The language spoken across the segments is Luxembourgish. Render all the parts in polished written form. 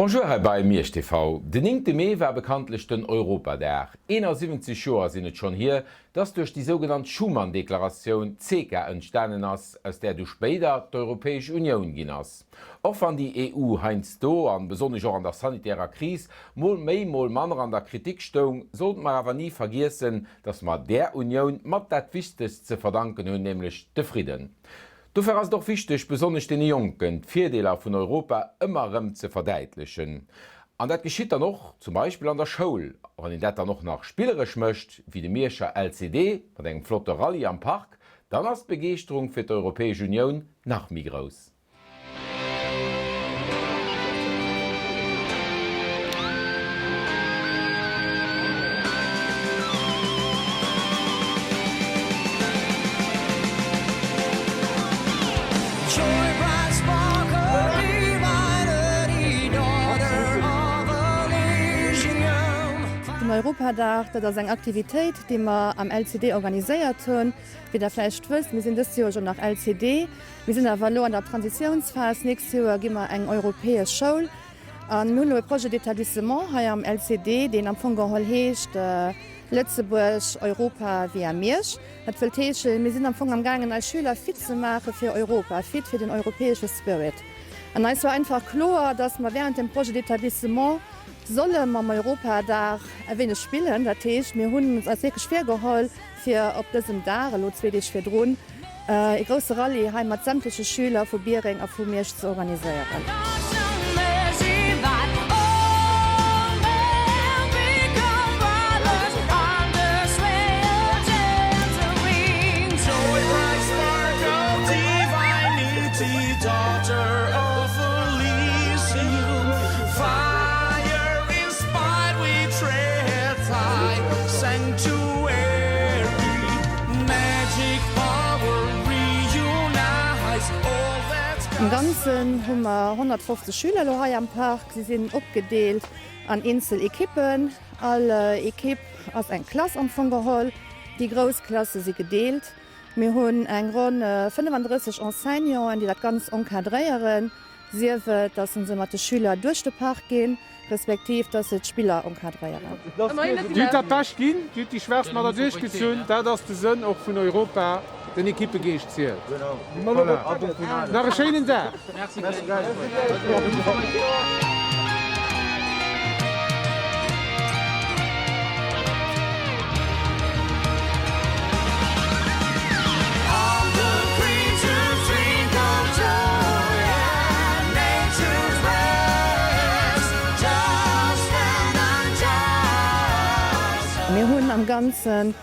Bonjour hei bei Miersch TV. Den 9 Mee war bekanntlech den Europadag. 71 Joer sinn et schonn hier, dass duerch déi sougenannt Schuman-Deklaratioun d'CECA entstanen ass, aus där du spéider d'Europäesch Unioun ginn ass. Och wann déi EU heiansdo, an besonnesch och an der sanitärer Kris, mol méi mol manner an der Kritik stoung, sollte mer awer ni vergiessen, dass mer där Unioun mat dat Wichtegst ze verdanken hunn, nämlech de Fridden. Dofir ass et och wichteg, besonnesch deene Jonken, d'Virdeeler vun Europa ëmmer erëm ze verdäitlechen. An dat geschitt dann och zum Beispill an der Schoul. A wann een dat dann och nach spilleresch mécht, wéi de Mierscher LCD mat engem flotte Rallye am Park, dann ass d'Begeeschterung fir d'Europäesch Unioun nach méi grouss. Den Europadag, dat ass eng Aktivitéit, déi mer am LCD organiséiert hunn. Wéi der vläicht wësst, mir sinn dëst Joer jo nach LCD, mir sinn awer elo an der Transitiounsphas. Nächst Joer gi mer eng europäesch Schoul. An mir hunn elo e Projet d'établissement hei am LCD, deen am Fong geholl heescht Lëtzebuerg, Europa via Miersch. Dat wëllt heeschen, mir sinn am Fong am gaangen eis Schüler fit ze maache fir Europa, fit fir den europäesche Spirit. An eis war einfach kloer, dass mer während dem Projet d'établissement solle mam Europadag e wéineg spillen. Dat heescht, mir hunn eis wierklech virgeholl, fir op dësem Dag, elo zwee Deeg virdrun, e grousse Rallye hei mat sämtleche Schüler vu Biereng a vu Miersch ze organiséieren. Am Ganzen hu mer 150 Schüler elo hei am Park. Si sinn opgedeelt an eenzel Ekippen. All Ekipp ass eng Klass am Fong geholl. Déi grouss Klasse si gedeelt. Mir hunn eng ronn 35 Enseignanten, déi dat Ganzt encadréieren. Sief et, dass se mat de Schüler duerch de Park ginn, respektiv dass se d'Spiller encadréieren. Dir hutt dat Bescht ginn, Dir hutt déi Schwaachst mat erduerchgezunn. Dat ass de Sënn och vun Europa, den Ekippegeescht zielt. Voilà. Nach e schéinen Dag. Mir hunn am Ganzen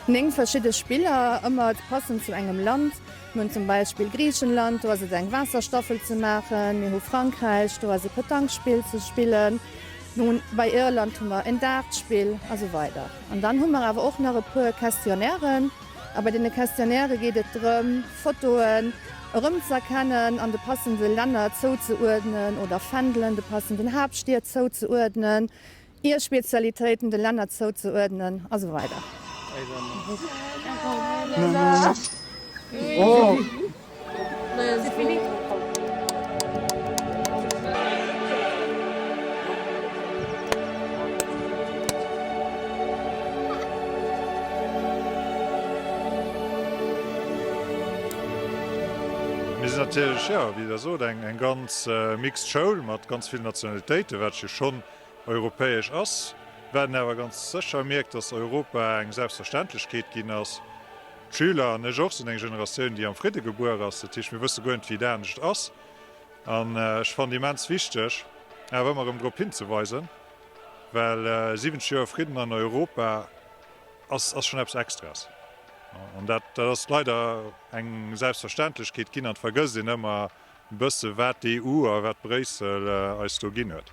9 verschidde Spiller, ëmmer passend zu engem Land. Mir hunn zum Beispill Griichenland, do ass et eng Waasserstaffel ze maachen. Mir hu Frankräich, do ass e Petanquespill ze spillen. Bei Irland hu mer en Dartspill a sou weider. An dann hu mer awer och nach e puer Questionnairen. A bei deene Questionnairë geet et drëm, Fotoen erëmzëerkennen an de passende Länner zouzeuerdnen oder Fändelen de passenden Haaptstied zouzeuerdnen, Iesspezialitéiten de Länner zouzeuerdnen a sou weider. Mir sinn natierlech, jo, wéi Der sot, eng ganz mixed Schoul mat ganz villen Nationalitéiten, wat jo schonn europäesch ass. Wat een awer ganz sécher mierkt, dass Europa eng Selbstverständlechkeet ginn ass. D'Schüler, an ech och, sinn eng Generatioun, déi am Fridde gebuer ass. Dat heescht, mir wësse guer net, wéi et anescht ass. An ech fannen et immens wichteg, awer ëmmer erëm drop hinzeweisen, well 70 Joer Fridden an Europa ass schonn eppes Extraes. An dat ass leider eng Selbstverständlechkeet ginn an et vergësst een ëmmer e bësse wat d'EU a wat Bréissel eis do ginn huet.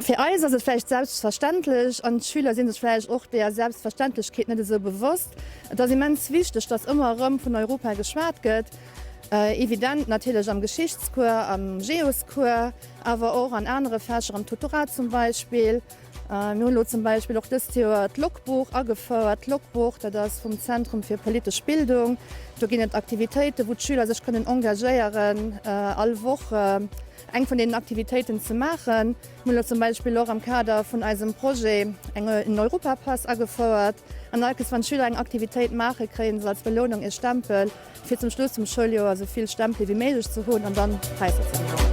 Fir eis ass et vläicht selbstverständlech an d'Schüler si sech vläicht och deeër Selbstverständlechkeet net esou bewosst. Et ass immens wichteg, datt ëmmer erëm vun Europa geschwat gëtt. Evident natierlech am Geschichtscours, am Geoscours, awer och an anere Fächer, am Tutorat zum Beispill. Mir hunn elo zum Beispill och dëst Joer d'Logbuch agefouert. D'Logbuch, dat ass vum Zentrum fir politesch Bildung. Do ginn et Aktivitéiten, wou d'Schüler sech kënnen engagéieren, all Woch eng vun deenen Aktivitéiten ze maachen. Mir hunn elo zum Beispill och am Kader vun eisem Projet eng en Europapass agefouert. An all Kes, wann d'Schüler eng Aktivitéit maachen, kréie se als Belounung ee Stempel. Fir zum Schluss vum Schouljoer esou vill Stempele wéi méiglech ze hunn an dann Präisser ze gewannen.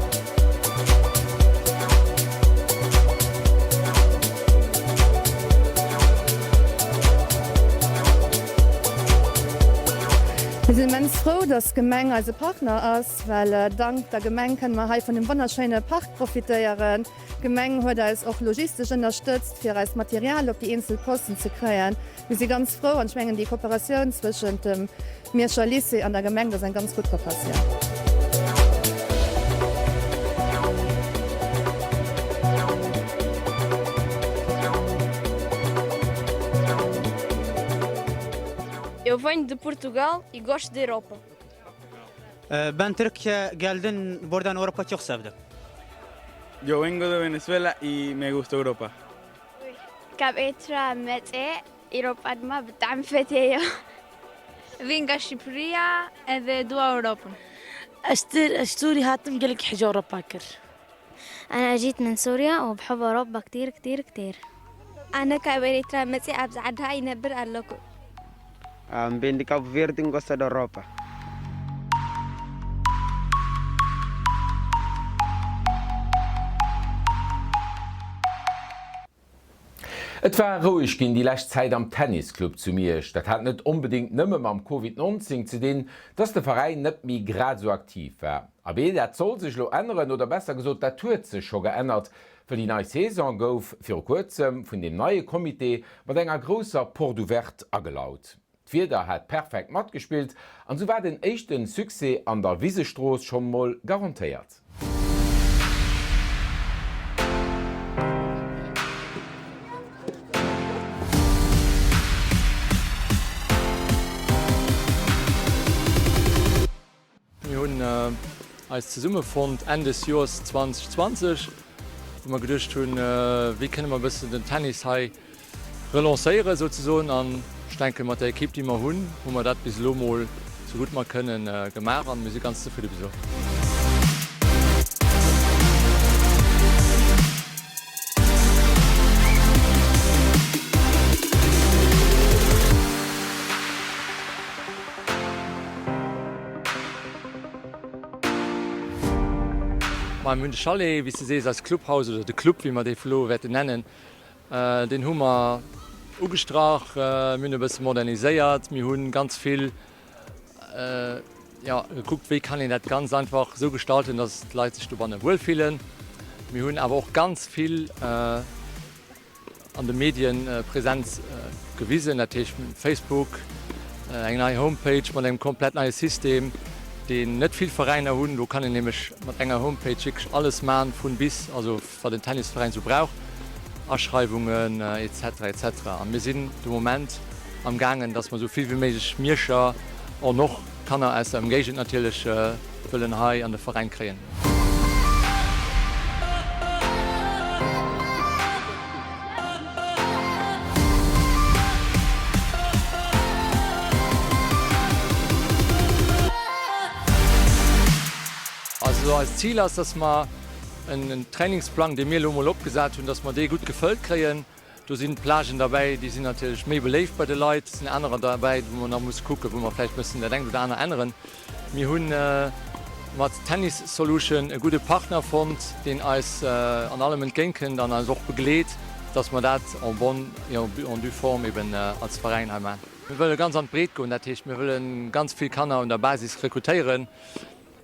Mir sinn immens frou, dass d'Gemeng eise Partner ass, well dank der Gemeng kënne mer hei vun dem wonnerschéine Park profitéieren. D'Gemeng huet eis och logistesch ënnerstëtzt, fir eist Material op déi eenzel Posten ze kréien. Mir si ganz frou an ech mengen déi Kooperatioun zwëschent dem Mierscher Lycée an der Gemeng, dat ass eng ganz gutt Kooperatioun. Eu venho de Portugal e gosto da Europa. Ben Türkiye geldin buradan Avrupa çok sevdim. Yo vengo de Venezuela y me gusta Europa. ካብ ኤርትራ መጽየ ኢሮጳ ድማ ብጣዕሚ ፈትየዮ። Vij nga Shqipëria edhe e dua Europën. Ez Sûrî hatim gelekî hecî Ewropa kir. أنا أجيت من سوريا وبحب أوروبا كتير كتير كتير. ኣነ ካብ ኤሪትራ መጽየ ኣብዚ ዓዲ ከኣ ይነብር ኣለኩ። Vim de Cabo Verde e gosto da Europa. Et war roueg ginn déi lescht Zäit am Tennisclub zu Miersch. Dat hat net onbedéngt nëmme mam Covid 19 ze dinn, dass de Veräin net méi grad esou aktiv war. Abee, dat soll sech elo änneren, oder besser gesot, dat huet sech scho geännert, well déi nei Saison gouf viru kuerzem vun deem neie Comité mat enger grousser Porte ouverte agelaut. D'Wieder hat perfekt matgespillt an sou war den éischten Succès an der Wisestrooss schonn mol garantéiert. Mir hunn eis zesummefonnt Enn des Joers 2020, wou mer geduecht hunn, wéi kënne mer e bëssen den Tennis hei relancéieren souzesoen. An ech denken, mat der Ekipp, déi mer hunn, hu mer dat bis elo mol sou gutt mer kënnen gemaach an mir si ganz zefridde bis elo. Ma mir hunn de Chalet, wéi s de sees, eist Clubhaus oder de Club, wéi mer dee vu elo wäerten nennen, deen hu mer ugestrach. Mir hunn e bësse moderniséiert. Mir hu ganz vill, jo, gekuckt, wéi kann een dat ganz einfach esou gestalten, datt d'Leit sech dobanne wuelfillen. Mir hunn awer och ganz vill. An de Medien Präsenz gewisen, dat heescht Facebook, eng nei Homepage mat engem komplett neie System, deen net vill Veräiner hunn. Do kann een nämlech mat enger Homepage wierklech alles man, vun bis, also wat en Tennisveräin sou brauch, Aschreiwungen etc etc. A mir sinn de Moment am gaangen, dass mer sou vill wéi méiglech Mierscher an och Kanner aus der Ëmgéigend natierlech wëllen hei an de Veräin kréien. Also eist Zil ass, dass mer en Trainingsplang, dee mir elo emol opgesat hunn, dass mer dee gutt gefëllt kréien. Do sinn Plagen derbäi, déi sinn natierlech méi beléift bei de Leit. Et sinn anerer derbäi, wou mer nach musse kucken, wou mer vläicht mussen dat engt oder aner änneren. Mir hu mat Tennis Solution e gudde Partner fonnt, deen eis an allem entgéintkënnt an eis och begleet, dass mer dat en bonne et en due forme eben als Veräin hei maachen. Mir wëlle ganz an d'Breet goen, dat heescht, mir wëlle ganz vill Kanner un der Basis rekrutéieren.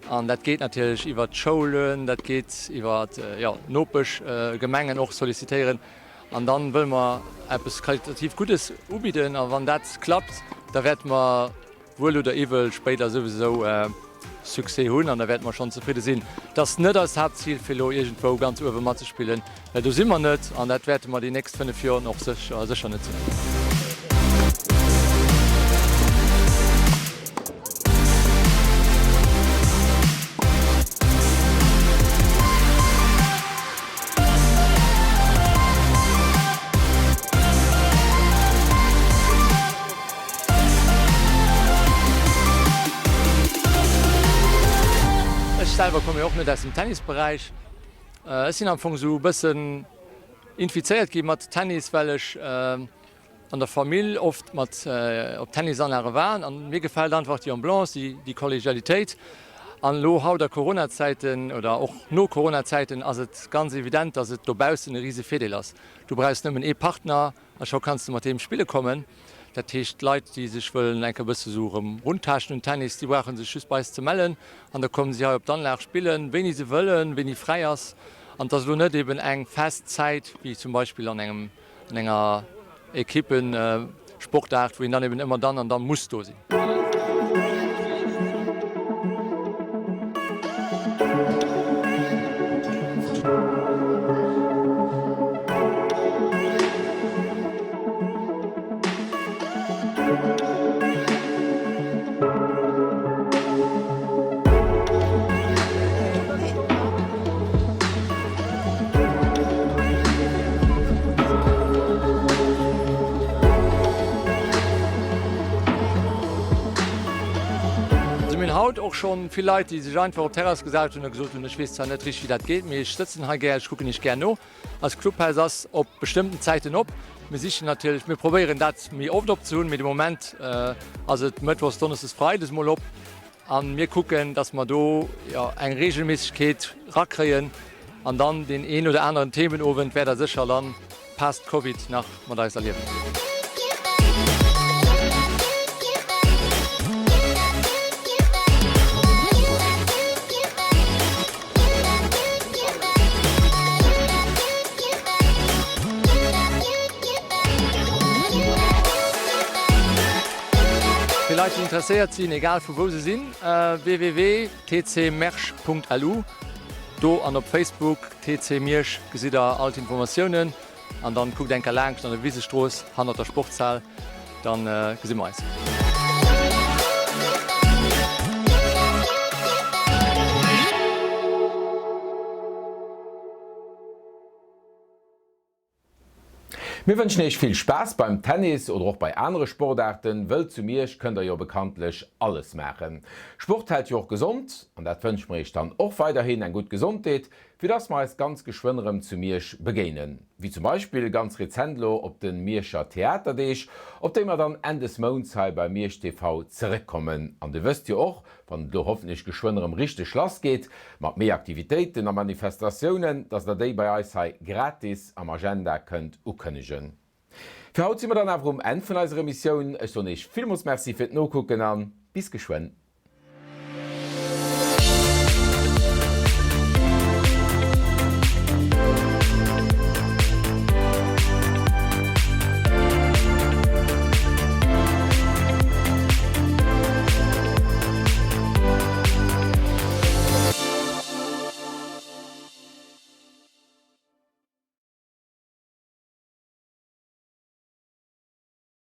An dat geet natierlech iwwert d'Schoulen, dat geet iwwer d'Nopeschgemengen och sollicitéieren. An da wëlle mer eppes qualitativ Guddes ubidden. A wann dat klappt, da wäerte mer wuel oder iwwel spéider souwisou Succès hunn an da wäerte mer schonn zefridde sinn. Et ass net eist Haaptzil, fir elo iergendwou ganz uewe matzespillen. Well do si mer net an dat wäerte mer déi nächst 5 Joren och sécher net sinn. selwer komme jo och net aus dem Tennisberäich. Ech sinn am Fong esou e bëssen infizéiert gi mat Tennis, well ech an der Famill oft mat op Tennisanlage war. An mir gefält einfach déi Ambiance, déi Kollegialitéit. An elo haut a Coronazäiten oder och no Coronazäiten ass et ganz evident, dass et dobaussen e rise Virdeel ass. Du brauchs nëmmen ee Partner a scho kanns de mat deem spille kommen. Dat heescht, d'Leit, déi sech wëllen eng Kéier e bësse sou erëm runtaaschten un Tennis, déi brauche sech just bei eis ze mellen an da kommen si hei op d'Anlag spillen, wéini se wëllen, wéini fräi ass. An et ass elo net eben eng fest Zäit wéi zum Beispill an engem an enger Equipesportaart, wou een dann eben ëmmer dann an dann muss do sinn. Mir hunn haut och schonn vill Leit, déi sech einfach op d'Terrass gesat hunn a gesot hunn, ech weess zwar net richteg wéi dat geet, mee ech sëtzen hei gär, ech kucken iech gär no. Eist Clubhaus ass op bestëmmten Zäiten op. Mir sichen natierlech, mir probéieren dat méi oft op ze hunn, mee de Moment ass et mëttwochs, donneschdes, freides mol op. A mir kucken, dass mer do jo eng Reegelméissegkeet rakréien an dann deen een oder aneren Themenowend wäert Der sécher dann past Covid nach mat eis erliewen. Fir Leit déi interesséiert sinn, egal vu wou se sinn, www.tcmersch.lu, do an op Facebook TC Miersch gesitt der all d'Informatiounen an dann kuckt enker laangscht an der Wisestrooss hannert der Sportshal, dann gesi mer eis. Mir wënschen Iech vill Spaass beim Tennis oder och bei anere Sportaarten, wëll zu Miersch kënnt der jo bekanntlech alles maachen. Sport hält jo och gesond an dat wënsche mer Iech dann och weiderhin, eng gutt Gesondheet, fir dass mer eis ganz geschwënn erëm zu Miersch begéinen, wéi zum Beispill ganz rezent elo op de Mierscher Theaterdeeg, op déi mer dann Enn des Mounts hei bei Miersch TV zeréckkommen. An Dir wësst jo och, wann et elo hoffentlech geschwënn erëm richteg lass geet mat méi Aktivitéiten a Manifestatiounen, dass der déi bei eis hei gratis am Agenda kënnt ukënnegen. Fir haut si mer dann awer um Enn vun eiser Emissioun. Ech soen Iech villmools Merci fir d'Nokucken an bis geschwënn.